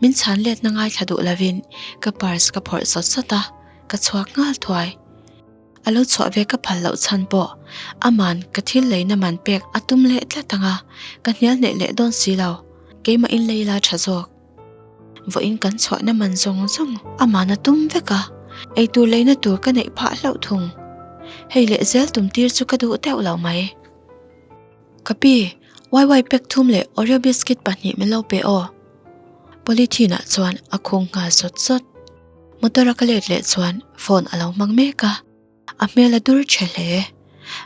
Min chhan letna ngaithla duh lovin ka purse ka phawrh sawt sawt a, ka chhuak nghal thuai. A lo chhuah ve ka phal loh chhan pawh aman ka thil leina man pek a tum leh tlat ang a, ka hnial hneih leh dawn si lo. Keimah in lei la tha zawk. Vawiin kan chhuahna man zawng zawng aman a tum vek a, eitur leina tur ka neih phah hlauh thung. Hei leh zel tum tir chu ka duh deuh lo mai. Ka pi, YY pack thum leh Oreo biscuit pahnih min lo pe aw. Polythene ah chuan a khung nghal sawt sawt. Motor a ka let leh chuan phone a lo hmang mek a, a hmel a dur che hle.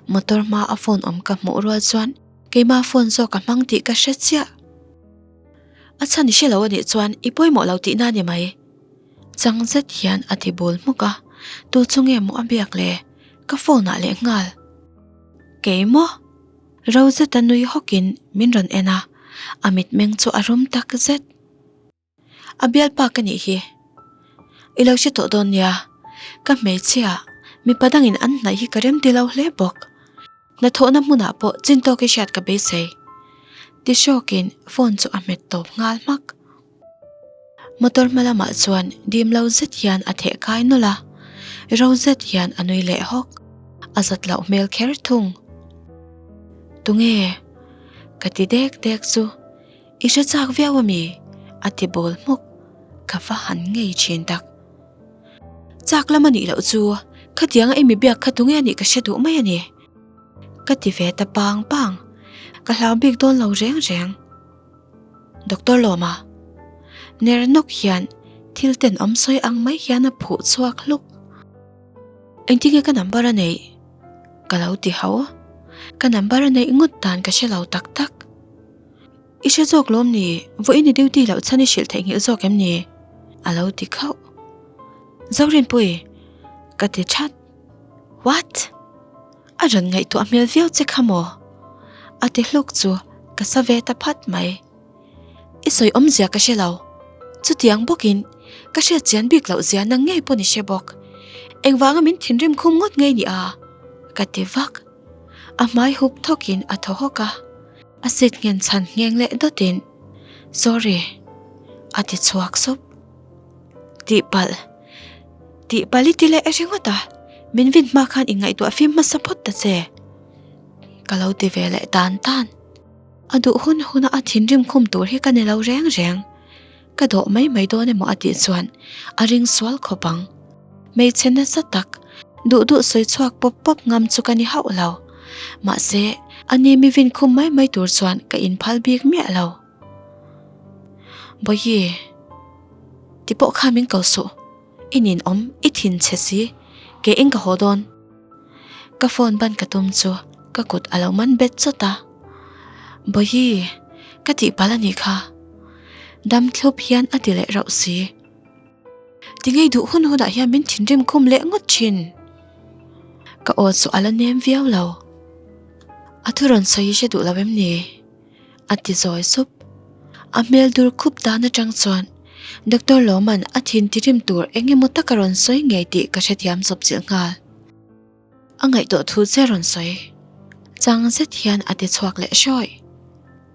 Motor hma a phone awm ka hmuh rual chuan keima phone zawk a hmang tih ka hre chiah. A chhan i hre lo anih chuan i pawimawh lo tihna a ni mai. Chang zet hian a ti bul hmuk a, tu chu nge maw a biak le? Ka phone ah leh nghal. Kei maw? Ro zeta nui hawkin min rawn en a, a mitmeng chu a rum tak zet. A bialpa ka nih hi. I lo hre tawh dawn nia, ka hmeichhia mipa dangin an hnaih hi ka rem ti lo hle bawk. Hnathawhna hmunah pawh chin tawk i hriat ka beisei. Ti hrawkin phone chu a hmet tawp nghal hmak. Motor hma lamah chuan dim lo zet hian a theh kai nawlh a, ro zet hian a nui leh hawk. A zat loh hmel kher thung. Tunge? Ka ti dek dek chu i hre chak viau a mi? A ti bawl hmuk. Ka va han ngei thin tak. Chak lam a nih loh chu khatianga i mi biak kha tunge a nih ka hre duh mai a ni. Ka ti ve ta pang pang. Ka hlau bik dawn lo reng reng. Doctor Lawma ner nawk hian thil tenawm sawi ang mai hian a phuh chhuak hluk. Engtinge ka number a neih? Ka lo ti hau. Ka number a neih ngawt dan ka hre lo tak tak. I hre zawk lawm ni? Vawiin i duty loh chhan i hrilh theihnghilh zawk em ni? A lo ti khauh. Zorinpui! Ka ti that. What? A rawn ngaihtuah hmel viau che kha maw? A ti hluk chu ka sa ve ta phat mai. I sawi awmzia ka hre lo. Chutiang bawkin ka hriat chian bik loh zia nang ngei pawn i hre bawk. Engvanga min thinrim khum ngawt ngei ni a? Ka ti vak. A hmai hup thawkin a thaw hawk a. A seat nghen chhan ngheng leh dawtin, Sorry. A ti chhuak sup. Tihpalh. Tihpalh i ti leh ringawt a, min vin hma khan inngaihtuah fim hmasa phawt ta che. Ka lo ti ve leh tan tan. A duh hun huna a thinrim khum tur hi ka ni lo reng reng. Ka dawh mai mai dawn emaw a tih chuan a ring sual khawp ang. Hmeichhe nasa tak, duh duh sawi chhuak pawp pawp ngam chu ka ni hauh lo. Mahse, a ni mi vin khum mai mai tur chuan ka inphal bik miah lo. Bawihi, ti pawh kha min ko suh. I ninawm, i thin chhe si, ke eng ka haw dawn? Ka phone ban ka tum chu ka kut a lo man bet chawt a. Bawihi, ka tihpalh a nih kha. Dam thlup hian a ti leh rauh si. Ti ngei duh hun hunah hian min thinrim khum leh ngawt thin. Ka aw chu a la nem viau lo. A thu rawn sawi hre duh lo em ni? A ti zawi sup. A hmel dur khup dan atang chuan Doctor Lawman a thin tirim tur eng emaw tak a rawn sawi ngei tih ka hrethiam chawp chilh nghal. A ngaihtuah thu che rawn sawi. Chang zet hian a ti chhuak leh hrawi.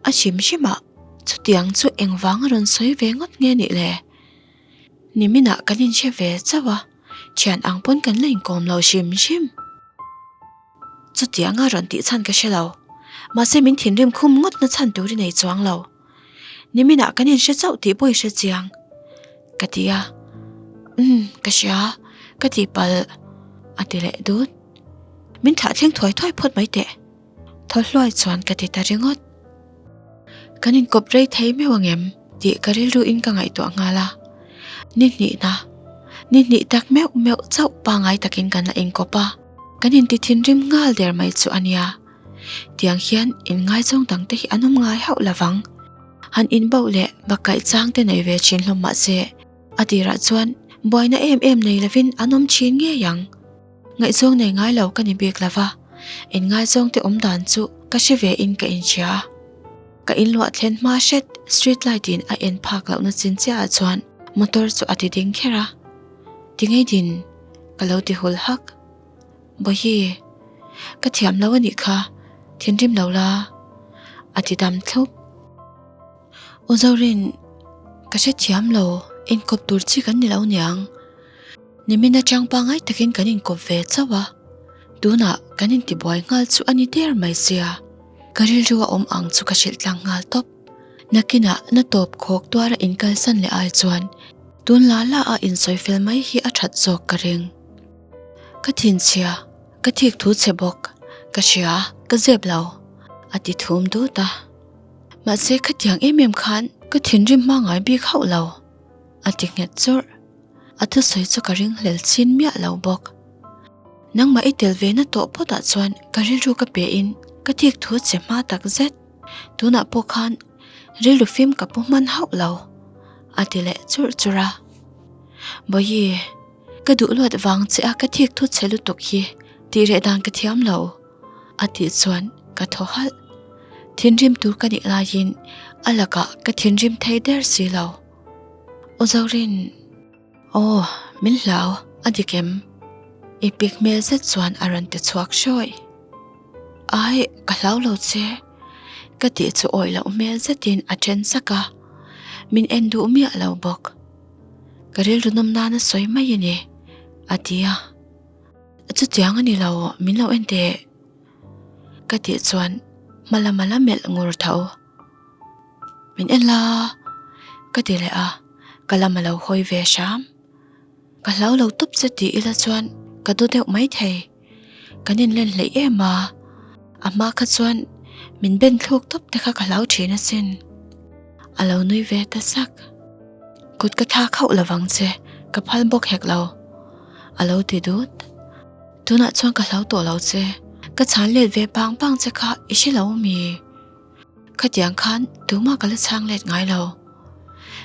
A hrim hrim ah chutiang chu engvang a rawn sawi ve ngawt nge nih le? Niminah kan inhre ve chauh a, thian ang pawn kan la inkawm lo hrim hrim. Chutianga rawn tih chhan ka hre lo. Mahse min thinrim khum ngawt na chhan tur i nei chuang lo. Niminah kan inhre chauh tih pawh i hre chiang. Ka ti a. Umm, ka hria, ka tihpalh, a ti leh dut. Min thlah thleng thuai thuai phawt mai teh. Thaw hluai chuan ka ti ta ringawt. Kan inkawp rei thei meuh ang em tih ka rilru in ka ngaihtuah nghal a. Ni hnihna, ni hnih tak meuh meuh chauh pangai takin kan la inkawp a, kan inti thinrim nghal der mai chu a nia. Tiang hian inngaizawng dang te hi an awm ngai hauh lovang. Han inbauh leh bakkaih chang te nei ve thin hlawm mah se, a tirah chuan buaina em em nei lovin an awm thin ngei ang. Ngaihzawng nei ngai lo ka ni bik lo va, inngaizawng te awm dan chu ka hre ve in ka inhria. Ka inluah thlen hma hret street light in a en phak lohna chin chiah ah chuan motor chu a ti ding kher a. Ti ngei din ka lo ti hul hak. Bawihi, ka thiam lo a nih kha, thinrim lo la, a ti dam thlup. U Zorin, ka hrethiam lo, inkawp tur chi kan ni lo niang. Nimin atang pangai takin kan inkawp ve chauh a, tunah kan intibuai nghal chu a ni der mai sia. Ka rilru a awm ang chu ka hrilh tlang nghal tawp. Nakinah na tawp khawk tuara inkalsan leh ai chuan tun la la a insawi fel mai hi a that zawk ka ring. Ka thinchhia, ka thik thu che bawk, ka hria, ka zep lo, a ti thum dut a. Mahse khatiang em em khan ka thinrim hma ngai bik hauh lo, a ti nghet churh. A thusawi chu ka ringhlel chin miah lo bawk. Nangmah i tel ve na tawh phawtah chuan ka rilru ka pe in ka thik thu che hma tak zet. Tunah pawh khan rilru fim ka pu hman hauh lo, a ti leh churh churh a. Bawihi, ka duh luat vang che a ka thik thu che lutuk hi tih reh dan ka thiam lo, a tih chuan ka thaw halh. Thinrim tur ka nih laiin a lakah ka thinrim thei der si lo. Aw Zorin, aw min hlau a dik em? I pik hmel zet chuan a rawn ti chhuak hrawi. Ai, ka hlau lo che, ka tih chu awih loh hmel zetin a then sak a, min en duh miah lo bawk. Ka rilru nawm nana sawi mai a ni, a ti a. Chutiang a ni lo, min lo en teh, ka tih chuan hma lama la melh ngur tho. Min en la ka ti leh a, ka lam a lo hawi ve hram. Ka hlau lo tawp che tih ila chuan ka du deuh mai thei. Kan inlen hleih em a, a hma kha chuan min ben thluk tawp te kha ka hlau thin asin. A lo nui ve ta sak. Kut ka thlak hauh lovang che, ka phal bawk hek lo. A lo ti dut. Tunah chuan ka hlau tawh lo che, ka chhan let ve pang pang che kha i hre lo ami? Khatiang khan tumah ka la chhang let ngai lo.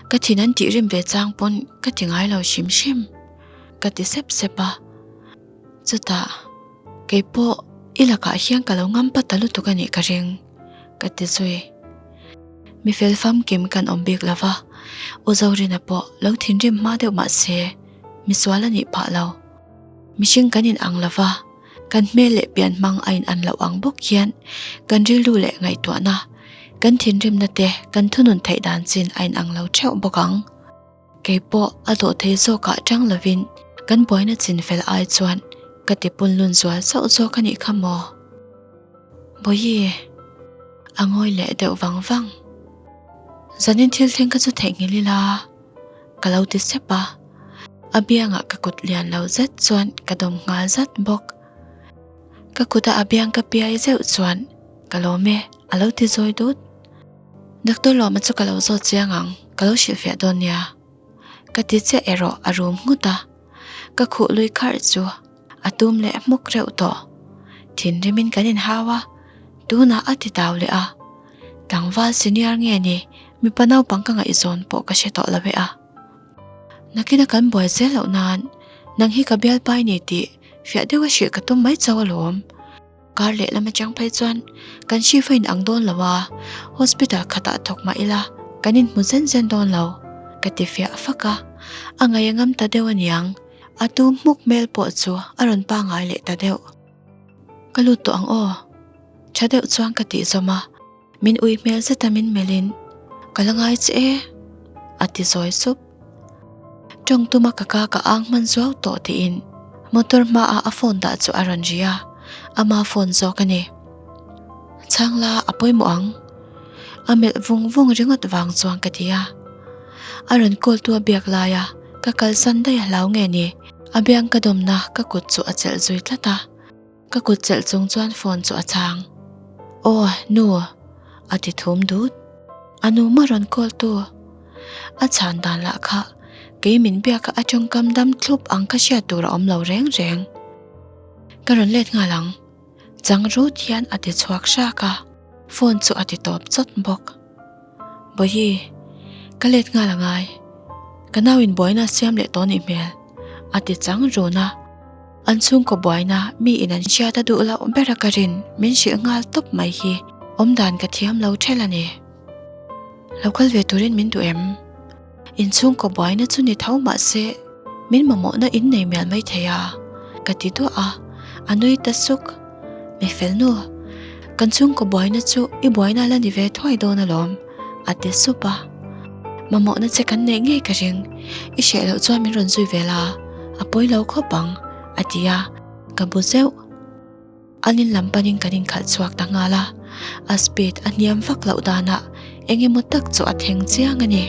Ka thin an tih rim ve chang pawn ka ti ngai lo hrim hrim. Ka ti sep sep a. Chutah, keipawh i lakah hian ka lo ngam pat ta lutuk a nih ka ring, ka ti zui. Mi fel famkim kan awm bik lo va, U Zorina pawh lo thinrim hma deuh mah se, misual a nih phah lo. Mihring kan inang lo va. Kan hmel leh pian hmang a in an loh ang bawk hian kan rilru leh ngaihtuahna, kan thinrimna te kan thunun theih dan chin a in ang lo theuh bawk ang. Kei pawh a dawh thei zawkah tang lovin kan buaina chin fel ai chuan ka ti punlun zual sauh zawk a nih kha maw? Bawihi! A ngawi leh deuh vang vang. Zanin thil thleng kha chu theihnghilh ila ka lo ti sep a. A biangah ka kut lian lo zet chuan ka dawm nghal zat bawk. Ka kuta a biang ka piai zeuh chuan ka lawm e a lo ti zawi dut. Doctor Lawma chu ka lo zawt chiang ang, ka lo hrilhfiah dawn nia. Ka ti chiah erawh a rum nghut a, ka khuh lui kharh chu a tum leh hmuk reuh tawh. Thinrimin kan inhau a, tunah a ti tau leh a. Tlangval senior nge ni, mipa naupang ka ngaihzawn pawh ka hre tawh lo e a. Nakina kan buai zel loh nan nang hi ka bialpai ni tih fiah deuha hrilh ka tum mai chauh alawm. Kar lehlam atang phei chuan kan shift a inang dawn lo a, hospital khatah thawk mah ila kan inhmu zen zen dawn lo ka ti fiah fak a, a ngaih a ngam ta deuh aniang, a tum hmuk hmel pawh chu a rawn pangai leh ta deuh. Ka lut tawh ang aw, tha deuh chuan ka tih zawm a. Min ui hmel zeta min melhin, Ka la ngai che e, a ti zawi sup. Tawng tuma ka ka ka ang hman zuau tawh tiin motor hmaah a phone dah chu a rawn ri a, ama phone zawk a ni. Chhang la a pawimawh ang. A melh vung vung ringawt vang chuan ka ti a. A rawn call tu a biak laia ka kalsan daih a hlau nge ni, a biang ka dawmna ka kut chu a chelh zui tlat a. Ka kut chelh chung chuan phone chu a chhang. Aw, nu, a ti thum dut. A nu maw rawn call tu? A chhan dan lah kha kei min biak a a tawngkam dam thlup ang ka hriat tur a awm lo reng reng. Ka rawn let nghal ang. Chang rut hian a ti chhuak hrak a, phone chu a ti tawp chawt bawk. Bawihi, ka let nghal a ngai. Ka nau in buaina a siam leh tawh nih hmel, a ti chang run a. An chhungkaw buaina mi in an hriat a duh loh ber a ka rin min hrilh nghal tawp mai hi awmdan ka thiam lo ṭhel a ni. Lo kal ve turin min duh em? In chhungkaw buaina chu ni tho mah se min mamawhna in nei mial mai thei a, ka ti duah a, a nui ta suk. Mi fel nu, kan chhungkaw buaina chu i buaina la ni ve thuai dawn alawm, a ti sup a. Mamawhna che kan neih ngei ka ring, i hreh loh chuan min rawn zui ve la, a pawi lo khawp ang, a ti a, ka bu zeuh. An in lam panin kan inkhalh chhuak ta nghal a, a speed a hniam vak loh danah eng emaw tak chu a thleng chiang a ni.